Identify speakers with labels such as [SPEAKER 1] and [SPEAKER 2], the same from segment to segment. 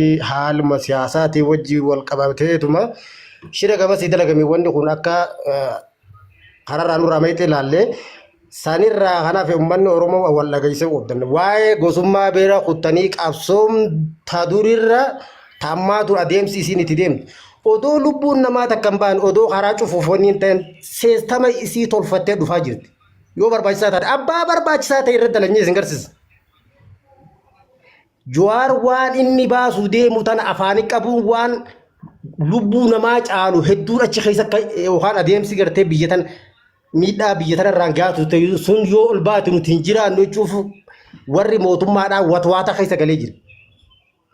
[SPEAKER 1] Haaluma siyaasaatiin wajjin wal qabateetuma shira gamasii dalagame wanni kun akka kararraa nurraa mayxee ilaallee sanirraa kanaaf uummanni Oromoo wal dhageessee qubdan. Waa'ee gosummaa beera kuttanii qabsoon ta durirra tammaa dur adeemsi isiin itti deemtu. Odoo lubbuun namaa takka hin baane odoo karaa cufuuf wanni hin ta'in seestama isii tolfattee dhufaa jirti. Yoo barbaachisaa taate abbaa barbaachisaa ta'e irra dalanyee isin garsiisa. Jawaar waan inni baasuu deemu tana afaani qabuun waan lubbuu namaa caalu hedduun achi keessa akka yookaan adeemsi gartee biyya tana miidhaa biyya tana irraan gaatu ta'e sun yoo ol baate nuti hin jiraannu jechuuf warri mootummaadhaan watwaata keessa galee jira.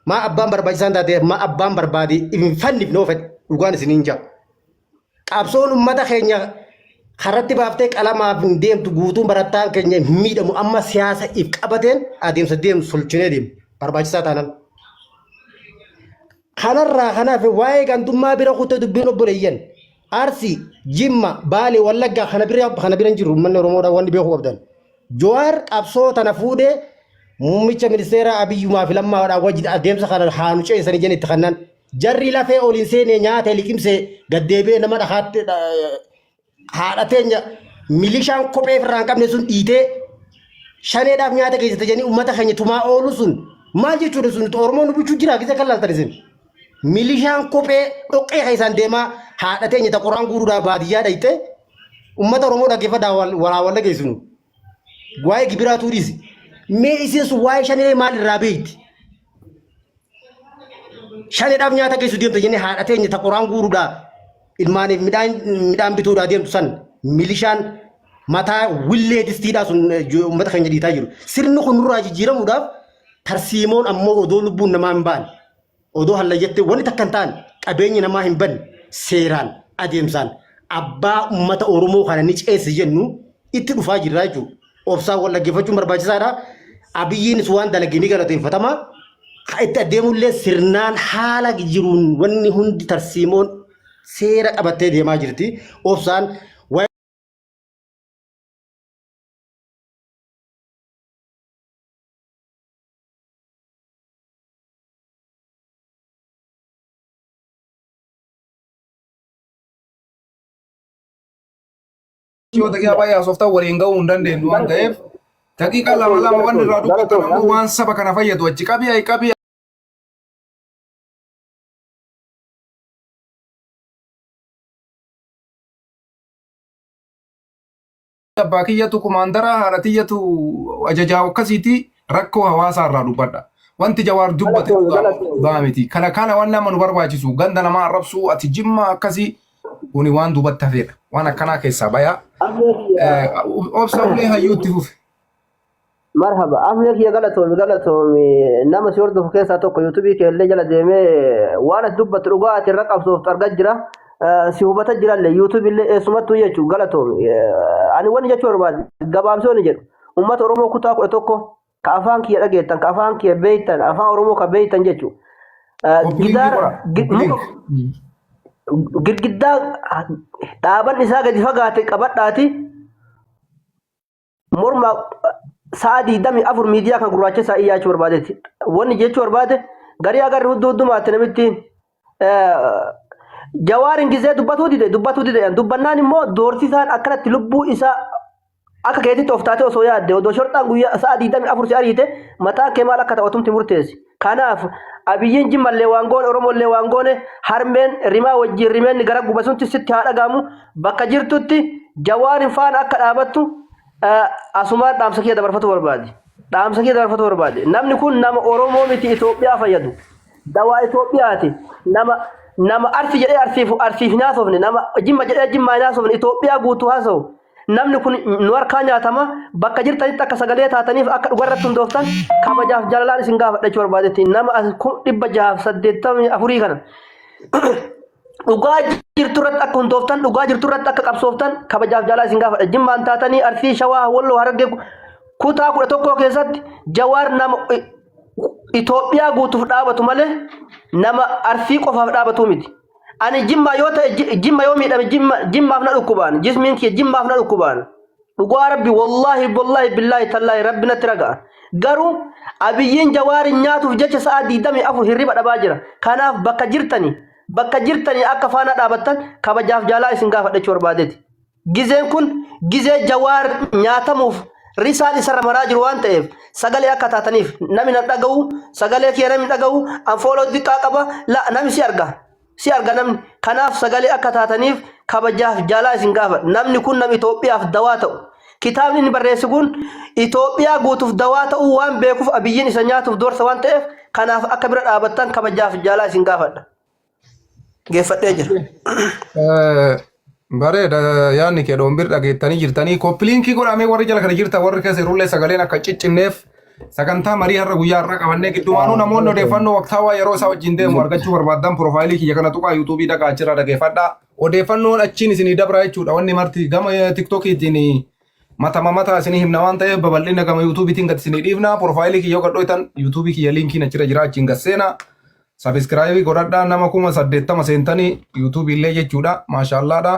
[SPEAKER 1] Maa abbaan barbaachisaan taate maa abbaan barbaade hin fannifne yoo fedhe dhugaan isiniin jaa. Qabsoon ummata keenya karatti baaftee qalamaaf hin deemtu guutuun barattaan keenya hin miidhamu amma siyaasa if qabateen adeemsa deemsu solchinee deemu barbaachisaa taanan. Kanarraa kanaaf waa'ee gandummaa bira kuttee dubbiin obboleeyyan Arsii, Jimma, Baalee, Wallaggaa kana bira kana bira hin jiru uummanni Oromoodhaa wanni beekuu qabdan. Jawaar qabsoo tana fuudhee muummicha ministeeraa Abiyyumaa fi Lammaadhaan wajjin adeemsa kana haa nu ceesanii jedhan itti kannan. Jarri lafee ol hin seene nyaate liqimsee gad deebi'ee nama dhakaatti haadha teenya milishaan kophee ofirraa hin qabne sun dhiitee shaneedhaaf nyaata geessite jedhanii uummata keenya tumaa oolu sun maal jechuudha sun Oromoon nu bulchuu jira gisa kan laaltan isin. Milishaan kophee dhoqqee keessaan deemaa haadha teenya ta qoraan guuruudhaa baadiyyaa dhayxee uummata Oromoo dhaggeeffadhaa walaa wal dhageessinu. Waa'ee gibiraatuu dhiisi. Mee isin sun waa'ee shanee maal irraa beekti? Shaneedhaaf nyaata geessu deemta jennee haadha teenya ta qoraan guuruudhaa ilmaaniif midhaan midhaan bituudhaa deemtu san milishaan mataa willee distiidhaa sun uummata keenya dhiitaa jiru. Sirni kun nurraa jijjiiramuudhaaf tarsiimoon ammoo odoo lubbuun namaa hin baane Odoo hallayyattee wanni takka hin taane qabeenyi namaa hin banne seeraan adeemsaan abbaa uummata Oromoo kana ni ceessi jennu itti dhufaa jirra jechuudha. Obsaan wal dhaggeeffachuun barbaachisaadha. Abiyyiinis waan dalage ni galateeffatama. Ka itti adeemullee sirnaan haala jiruun wanni hundi tarsiimoon seera qabattee deemaa jirti. Obsaan
[SPEAKER 2] Yoo daqiiqaa baay'ee haasoftan waliin ga'uu hin dandeenyu waan ta'eef daqiiqaa lama lama waan irraa dubbatan ammoo waan saba kana fayyadu achi qabii ayi qabii abbaa kiyyatu kumaandara haadha tiyyatu ajajaa akkasiiti rakkoo hawaasaa irraa dubbadha. Wanti jawaar dubbate
[SPEAKER 3] Galatoomi,
[SPEAKER 2] dhugaa
[SPEAKER 3] galatoomi.
[SPEAKER 2] dhugaa miti. Kana kana waan nama nu barbaachisu ganda namaa arrabsuu ati jimma akkasii kuni waan duubatti hafeedha. Waan akkanaa keessaa bayaa.
[SPEAKER 3] Afree kiyya
[SPEAKER 2] Obsa ulee hayyuutti fufe.
[SPEAKER 3] Marhaba afree kiyya galatoomi galatoomi nama si hordofu keessaa tokko yuutuubii kee illee jala deemee waan ati dubbattu dhugaa ati irra qabsooftu argaa jira si hubata jirallee yuutuubii illee eessumattuu jechuu galatoomi ani wanni jechuu barbaade gabaabsee wanni jedhu uummata Oromoo kutaa 11 ka afaan kiyya dhageettan ka afaan kiyya beektan afaan Oromoo ka beektan jechuu
[SPEAKER 2] Copy link
[SPEAKER 3] gidaara
[SPEAKER 2] godha. Copy link.
[SPEAKER 3] Muka girgiddaa dhaaban isaa gadi fagaate qabadhaati morma sa'a 24 miidiyaa kan gurraacha isaa iyyaa jechuu barbaadeeti. Wanni jechuu barbaade garii agarri hudduu huddumaatti namittiin Jawaariin gizee dubbatuu dide dubbatuu dide dubbannaan immoo doorsisaan akkanatti lubbuu isaa akka keetitti of taatee osoo yaadde odoo shorxaan guyyaa sa'a 24 si ariite mataan kee maal akka ta'u atumti murteessi. Kanaaf Abiyyiin Jimmallee waan goone Oromollee waan goone harmeen rimaa wajjin rimeenni gara guba sunti sitti haa dhaga'amu bakka jirtutti Jawaarin faana akka dhaabattu asumaan dhaamsa kiyya dabarfatu barbaade. Dhaamsa kiyya dabarfatu barbaade. Namni kun nama Oromoo miti Itoophiyaa fayyadu. Dawaa Itoophiyaati. Nama nama Arsi jedhee Arsiif Arsiif hin haasofne nama Jimma jedhee Jimmaa hin haasofne Itoophiyaa guutuu haasa'u. Namni kun nu harkaa nyaatama bakka jirtanitti akka sagalee taataniif akka dhugarratti hundooftan kabajaaf jaalalaan isin gaafadha jechuu barbaadetti nama as 684 kana dhugaa jirtu irratti akka hundooftan dhugaa jirtu irratti akka qabsooftan kabajaaf jaalala isin gaafadha jimmaan taatanii arsii shawaa walloo harargee kutaa 11 keessatti jawaar nama Itoophiyaa guutuuf dhaabatu malee nama arsii qofaaf dhaabatu miti. Ani jimma yoo ta'e jimma yoo miidhame jimma jimmaaf na dhukkubaan jismiin kiyya jimmaaf na dhukkubaan. Dhugaa rabbi wallaahi wallaahi billaahi tallaahi rabbi natti raga'a. Garuu Abiyyiin Jawaarin nyaatuuf jecha sa'a 24 hirriba dhabaa jira. Kanaaf bakka jirtani bakka jirtani akka faana dhaabattan kabajaaf jaalaa isin gaafadha jechuu barbaadeeti. Gizeen kun gizee Jawaar nyaatamuuf risaan isarra maraa jiru waan ta'eef sagalee akka taataniif nami na dhaga'u sagalee kiyya nami dhaga'u an fooloo diqqaa qaba la nami si arga si arga namni kanaaf sagalee akka taataniif kabajaaf jaalaa isin gaafa namni kun nama Itoophiyaaf dawaa ta'u kitaabni inni barreesse kun Itoophiyaa guutuuf dawaa ta'uu waan beekuuf Abiyyiin isa nyaatuuf doorsa waan ta'eef kanaaf akka bira dhaabattan kabajaaf jaalaa isin gaafadha. Geeffadhee jira.
[SPEAKER 2] Bareeda yaadni kee dhoonbir dhageettanii jirtanii koppiliinkii godhamee warri jala kana jirtan warri keessa jirullee sagaleen akka ciccinneef sagantaa marii har'a guyyaa har'aa qabannee giddumaanuu namoonni odeeffannoo waqtaawaa yeroo isaa wajjin deemu argachuu barbaaddan piroofaayilii kiyya kana tuqaa yuutuubii dhaqaa achirraa dhageeffadhaa odeeffannoon achiin isinii dabra jechuudha wanni marti gama tiktookiitiin matama mataa isinii himna waan ta'eef babal'ina gama yuutuubiitiin gad isinii dhiifna piroofaayilii kiyya yoo gadhooytan yuutuubii kiyya liinkiin achirra jira achiin gad seenaa. Sabiskiraayibii godhadhaa nama 80,000 seentanii yuutuubii illee jechuudha. Maashaallaadha.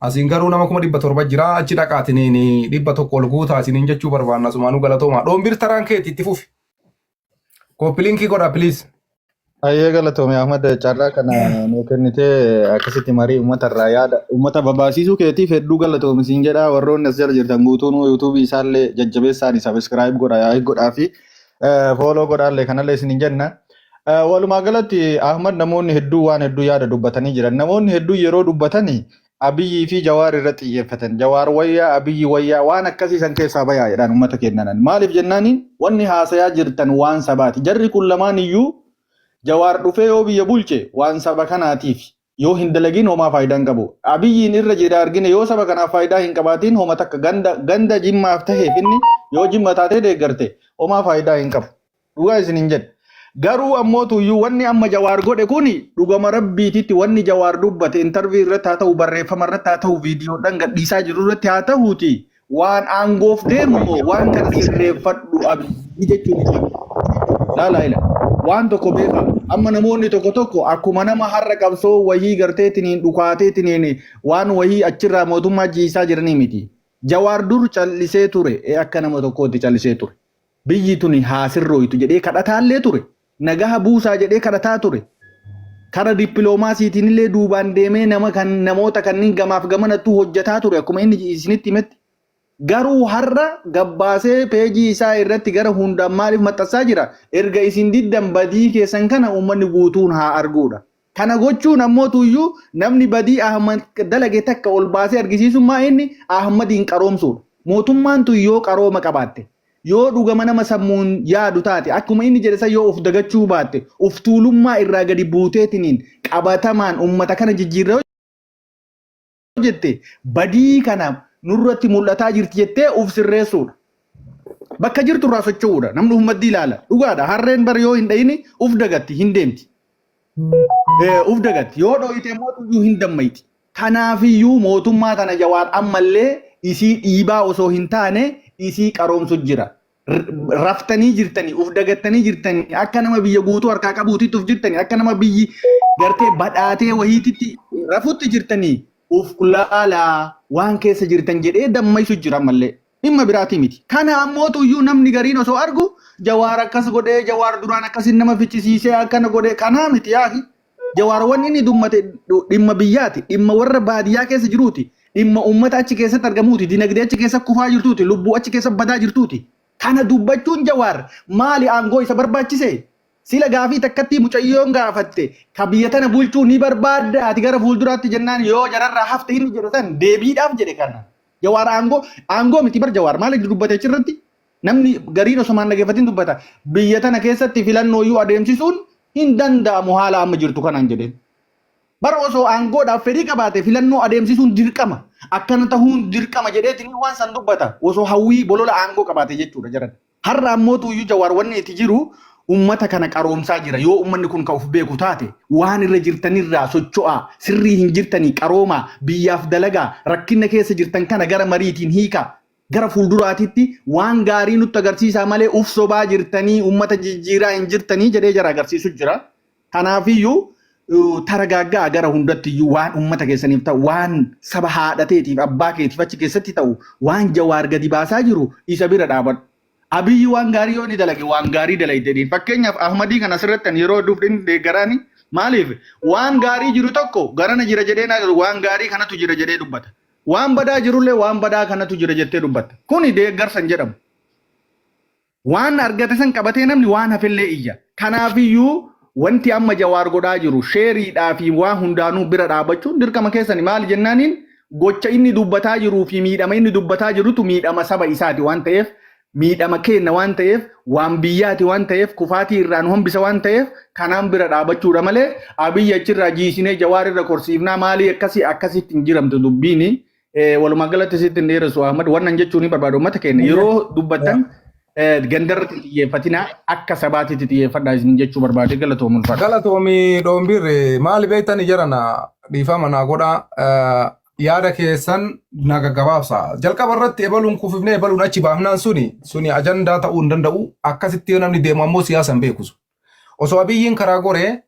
[SPEAKER 2] Asiin garuu nama 700,000 jira. Achi dhaqaatiniin 100 ol guutaa isiniin jechuu barbaanna. Asumaanuu galatoomaa. Dhoonbir taraan keeti itti fufi. Kooppiliinkii godhaa please.
[SPEAKER 4] Hayyee galatoomi Ahmad carraa kana nuu kennitee akkasitti marii uummata irraa yaada uummata babaasiisuu keetiif hedduu galatoomi siin jedha warroonni as jala jirtan guutuun yuutuubii isaallee jajjabeessaani sabiskiraayib godha yaa'ii godhaa fi fooloo godhaallee kanallee isin jenna. Walumaa galatti Ahmad namoonni hedduu waan hedduu yaada dubbatanii jiran. Namoonni hedduu yeroo dubbatani Abiyyii fi Jawaar irratti xiyyeeffatan. Jawaar wayyaa, Abiyyi wayyaa waan akkasii san keessaa bayaa jedhaan uummata kennanan. Maaliif jennaani wanni haasayaa jirtan waan sabaati. Jarri kun lamaan iyyuu Jawaar dhufee yoo biyya bulche waan saba kanaatiif yoo hin dalagin homaa faayidaa hin qabu. Abiyyiin irra jira argine yoo saba kanaaf faayidaa hin qabaatiin homa takka ganda ganda jimmaaf taheef inni yoo jimma taatee deeggarte homaa faayidaa hin qabu. Dhugaa isin hin jedhe. Garuu ammoo tuyyuu wanni amma Jawaar godhe kuni dhugama rabbiititti wanni Jawaar dubbate intarvii irratti haa ta'u barreeffama irratti haa ta'u viidiyoodhaan gadhiisaa jiru irratti haa ta'uuti waan aangoof deemu moo waan kana sirreeffadhu abdii jechuun hin jiru. Laala ila waan tokko beeka amma namoonni tokko tokko akkuma nama har'a qabsoo wayii garteetiniin dhukaateetiniin waan wayii achirraa mootummaa jiisaa jiranii miti. Jawaar dur callisee ture akka nama tokkootti callisee ture. Biyyi tuni haa sirrooytu jedhee kadhataallee ture. Nagaha buusaa jedhee kadhataa ture. Kara dippiloomaasiitiinillee duubaan deemee nama kan namoota kanneen gamaaf gamanattuu hojjataa ture akkuma inni isinitti himetti. Garuu har'a gabbaasee peejii isaa irratti gara hundaan maaliif maxxansaa jira? Erga isin diddan badii keessan kana uummanni guutuun haa arguudha. Kana gochuun ammoo tuyyuu namni badii Ahmad dalage takka ol baasee argisiisuun maa inni Ahmadiin qaroomsuudha. Mootummaan tun yoo qarooma qabaatte, yoo dhugama nama sammuun yaadu taate, akkuma inni jedhe san yoo of dagachuu baatte, of tuulummaa irraa gadi buuteetiniin qabatamaan ummata kana jijjiirra yoo jette badii kana nurratti mul'ataa jirti jettee uf sirreessuudha. Bakka jirtu irraa socho'uudha. Namni uf maddii ilaala. Dhugaadha. Harreen bar yoo hin dhayini uf dagatti hin deemti. Uf dagatti. Yoo dhoyite immoo tuyyuu hin dammayti. Kanaafiyyuu mootummaa tana Jawaar ammallee isii dhiibaa osoo hin taane isii qaroomsu jira. Raftanii jirtanii, uf dagattanii jirtanii, akka nama biyya guutuu harkaa qabuutitti uf jirtanii, akka nama biyyi gartee badhaatee wahiititti rafutti jirtanii uf laalaa waan keessa jirtan jedhee dammaysu jira ammallee. Dhimma biraatii miti. Kana ammoo tuyyuu namni gariin osoo argu Jawaar akkas godhee, Jawaar duraan akkasiin nama ficcisiisee akkana godhee kanaa miti yaahi. Jawaar wanni inni dummate dhimma biyyaati, dhimma warra baadiyyaa keessa jiruuti, dhimma uummata achi keessatti argamuuti, dinagdee achi keessa kufaa jirtuuti, lubbuu achi keessa badaa jirtuuti. Kana dubbachuun Jawaar maali aangoo isa barbaachise? Sila gaafii takkattii mucayyoon gaafatte ka biyya tana bulchuu ni barbaadda ati gara fuulduraatti jennaan yoo jararraa hafte inni jedhe san deebiidhaaf jedhe kana. Jawaar aangoo aangoo miti bar Jawaar maal inni dubbate achirratti namni gariin osoo hin dhaggeeffatin dubbata biyya tana keessatti filannooyyuu adeemsisuun hin danda'amu haala amma jirtu kanaan jedheen. Bara osoo aangoodhaaf fedhii qabaate filannoo adeemsisuun dirqama akkana tahuun dirqama jedheetiin waan san dubbata osoo hawwii bolola aangoo qabaate jechuudha jaran. Har'a ammoo tuyyuu Jawaar wanni itti jiru ummata kana qaroomsaa jira. Yoo ummanni kun ka of beeku taate waan irra jirtanirraa socho'aa, sirrii hin jirtanii qaroomaa, biyyaaf dalagaa, rakkinna keessa jirtan kana gara mariitiin hiikaa, gara fuulduraatitti waan gaarii nutti agarsiisaa malee uf sobaa jirtanii ummata jijjiiraa hin jirtanii jedhee jara agarsiisu jira. Kanaafiyyuu taragaagga'a gara hundattiyyuu waan ummata keessaniif ta'u, waan saba haadhateetiif abbaa keetiif achi keessatti ta'u, waan Jawaar gadi baasaa jiru isa bira dhaabadhu. Abiyyi waan gaarii yoo inni dalage waan gaarii dalage jedhiin. Fakkeenyaaf Ahmadii kana asirratti ani yeroo hedduuf inni deeggaraani maaliif waan gaarii jiru tokko garana jira jedhee na waan gaarii kanatu jira jedhee dubbata. Waan badaa jirullee waan badaa kanatu jira jettee dubbatta. Kuni deeggarsa hin jedhamu. Waan argate san qabatee namni waan hafellee iyya. Kanaafiyyuu wanti amma Jawaar godhaa jiru sheeriidhaa fi waan hundaanuu bira dhaabachuun dirqama keessani. Maali jennaaniin gocha inni dubbataa jiruu fi miidhama inni dubbataa jirutu miidhama saba isaati waan ta'eef miidhama keenna waan ta'eef waan biyyaati waan ta'eef kufaatii irraa nu hambisa waan ta'eef kanaan bira dhaabachuudha malee Abiyyi achirraa jiisinee Jawaar irra korsiifnaa maalii akkasii akkasitti hin jiramtu dubbiini. Walumaa galatti sitti hin dheeressu Ahmad wannan jechuun ni barbaadu uummata keenya yeroo dubbattan gandarratti hin xiyyeeffatinaa akka sabaatitti xiyyeeffadhaa isin jechuu barbaade galatoomu ulfaadha.
[SPEAKER 2] Galatoomi dhoombiirre maali beektani jarana dhiifama naa godhaa yaada keessan na gaggabaabsa. Jalqaba irratti ebaluun kufifnee ebaluun achi baafnaan suni suni ajandaa ta'uu hin danda'u akkasitti yoo namni deemu ammoo siyaasa hin beeku. Osoo Abiyyiin karaa goree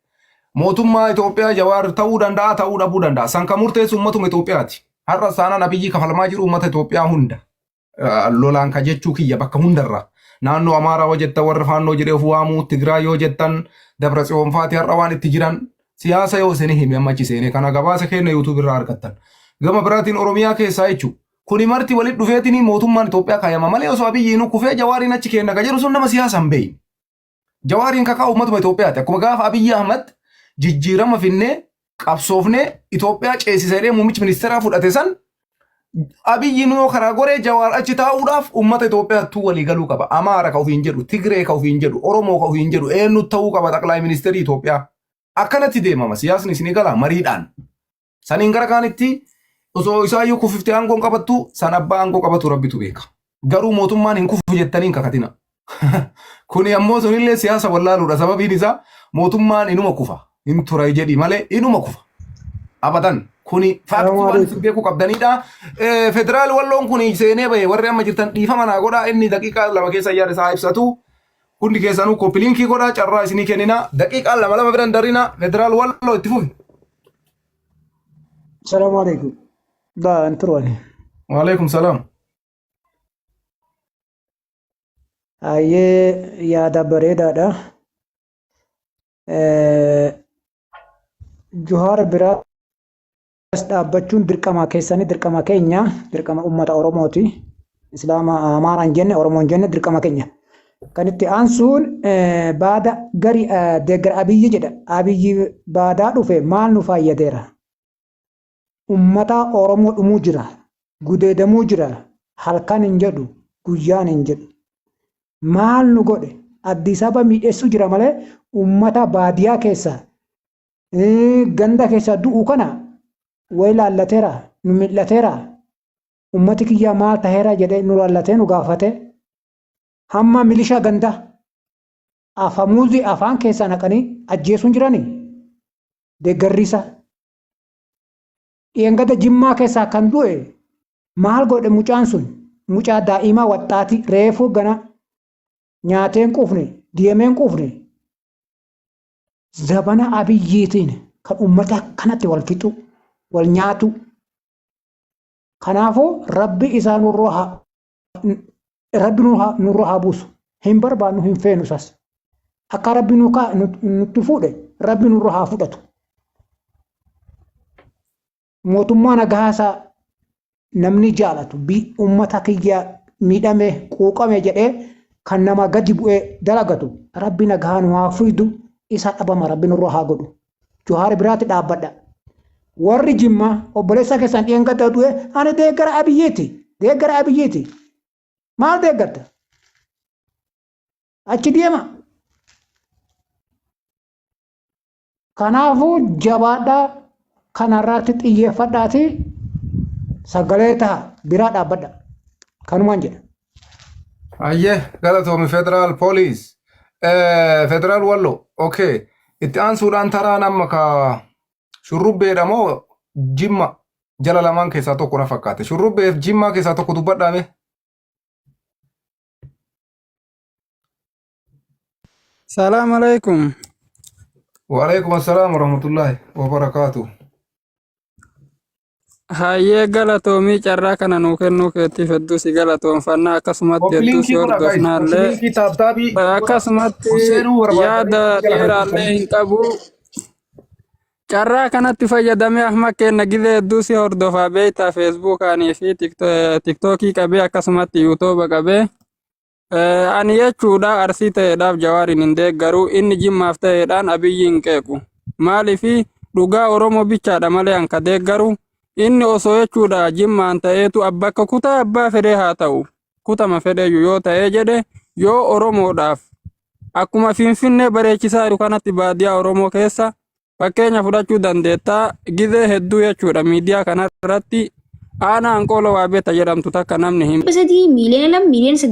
[SPEAKER 2] mootummaa Itoophiyaa Jawaar ta'uu danda'a ta'uu dhabuu danda'a. San kan murteessu uummatuma Itoophiyaati. Har'a saanaan Abiyyi kafalmaa jiru uummata Itoophiyaa hunda. Lolaan ka jechuu kiyya bakka hundarra. Naannoo Amaaraa yoo jettan warra Faannoo jedhee of waamuu, Tigraay yoo jettan Dabra Tsiyoon faati har'a waan itti jiran siyaasa yoo isin hime amma achi seenee kana gabaasa keenya YouTube irraa argattan. Gama biraatiin Oromiyaa keessaa jechuudha. Kuni marti walitti dhufeetiin mootummaan Itoophiyaa kaayama malee osoo Abiyyiin kufee Jawaariin achi kenna ka jedhu sun nama siyaasa hin beekne. Jawaariin kakaa uummatuma Itoophiyaati. Akkuma gaafa Abiyyi Ahmad jijjiirama finnee qabsoofnee Itoophiyaa ceesisa jedhee muummichi ministeeraa fudhate san Abiyyi yoo karaa goree Jawaar achi taa'uudhaaf uummata Itoophiyaattuu walii galuu qaba. Amaara ka ofiin jedhu, Tigree ka ofiin jedhu, Oromoo ka ofiin jedhu eenyu ta'uu qaba xaqlaay ministeerii Itoophiyaa. Akkanatti deemama siyaasni isinii gala mariidhaan. Saniin gara kaanitti osoo isaayyuu kufiftee aangoon qabattu san abbaa aangoo qabatu rabbitu beeka. Garuu mootummaan hin kufu jettanii hin kakatina. Kuni ammoo sunillee siyaasa wallaaluudha. Sababiin isaa mootummaan inuma kufa. Hin tura jedhi malee inuma kufa. Abadan kuni faaktii waan isin beekuu qabdanidha. Federaal walloon kun seenee bahe warri amma jirtan dhiifama naa godhaa inni daqiiqaa 2 keessa yaada isaa ibsatu. Hundi keessanuu koppiliinkii godhaa carraa isinii kennina. Daqiiqaa 2 2 biran darina. Federaal walloo itti fufi.
[SPEAKER 5] Salaamu alaikum. Daa hin turani.
[SPEAKER 2] Waalaikum salaam.
[SPEAKER 5] Hayyee yaada bareedaadha. Juhaar biraas dhaabbachuun dirqama keessanii dirqama keenya dirqama uummata Oromooti. Islaama Amaaraan jenne Oromoon jenne dirqama keenya. Kan itti aansuun baada gari deeggar Abiyyi jedha. Abiyyi baadaa dhufe maal nu fayyadeera? Ummata Oromoo dhumuu jira. Gudeedamuu jira. Halkan hin jedhu guyyaan hin jedhu. Maal nu godhe? Addis Ababa miidhessuu jira malee ummata baadiyaa keessa ganda keessa du'u kana wayi laallateera nu mil'ateera ummati kiyyaa maal taheera jedhee nu laallatee nu gaafate hamma milishaa ganda afamuuzii afaan keessaa naqanii ajjeesuun jiranii deeggarriisa Dheengadda Jimmaa keessaa kan du'e maal godhe mucaan sun mucaa daa'imaa waxxaati reefuu gana nyaatee hin quufne deemee hin quufne zabana Abiyyiitiin kan ummata akkanatti wal fixu wal nyaatu kanaafuu rabbi isaa nurra haa rabbi nurra haa buusu hin barbaannu hin feenu isas akka rabbi nu nutti fuudhe rabbi nurra haa fudhatu mootummaa nagahaasaa namni jaalatu ummata kiyya miidhame quuqame jedhee kan nama gadi bu'ee dalagatu rabbi nagahaa nu haa fidu isa dhabama rabbi nurra haa godhu Johaar biraatti dhaabbadha. Warri Jimmaa obboleessa keessan dheengadda du'e ani deeggara Abiyyiiti. Deeggara Abiyyiiti. Maal deeggarta? Achi deema. Kanaafuu jabaadhaa kanarratti xiyyeeffadhaati sagalee taha biraa dhaabbadha. Kanumaan jedha.
[SPEAKER 2] Ayyee galatoomi federaal pooliis. Federaal wallo okay. Itti aansuudhaan taraan amma ka shurrubbeedha moo jimma jala lamaan keessaa tokko na fakkaate. Shurrubbeef jimmaa keessaa tokko dubbadhaame.
[SPEAKER 6] Salaam alaikum.
[SPEAKER 2] Waalaikum assalaam warahmatullahi wabarakaatu.
[SPEAKER 6] Hayyee galatoomii carraa kana nuu kennuu keetiif hedduu si galatoomfanna akkasumatti hedduu si
[SPEAKER 2] Koppiliinkii godha guys.
[SPEAKER 6] hordofnaallee
[SPEAKER 2] Koppiliinkii taaptaabii godha.
[SPEAKER 6] akkasumatti
[SPEAKER 2] Seenuu barbaadanii
[SPEAKER 6] yaada
[SPEAKER 2] jala kan
[SPEAKER 6] dheeraallee
[SPEAKER 2] jirtanii.
[SPEAKER 6] hin qabu. Carraa kanatti fayyadamee Ahmad keenna gizee hedduu si hordofaa beektaa feesbuukaanii fi tiktookii qabee akkasumatti yuutuuba qabee. Ani jechuudha Arsii ta'eedhaaf Jawaariin hin deeggaru inni Jimmaaf ta'eedhaan Abiyyi hin qeequ. Maaliifi dhugaa Oromoo bichaadha malee an ka deeggaru inni osoo jechuudha Jimmaan ta'eetu bakka kutaa abbaa fedhee haa ta'u kutama fedheeyyu yoo ta'ee jedhe yoo Oromoodhaaf akkuma Finfinnee bareechisaa jiru kanatti baadiyaa Oromoo keessa Fakkeenya fudhachuu dandeetta gizee hedduu jechuudha miidiyaa kanarratti aanaa Anqoola Waabeeta jedhamtu takka namni hin
[SPEAKER 7] 300 miiliyoona 2 miiliyoona 3.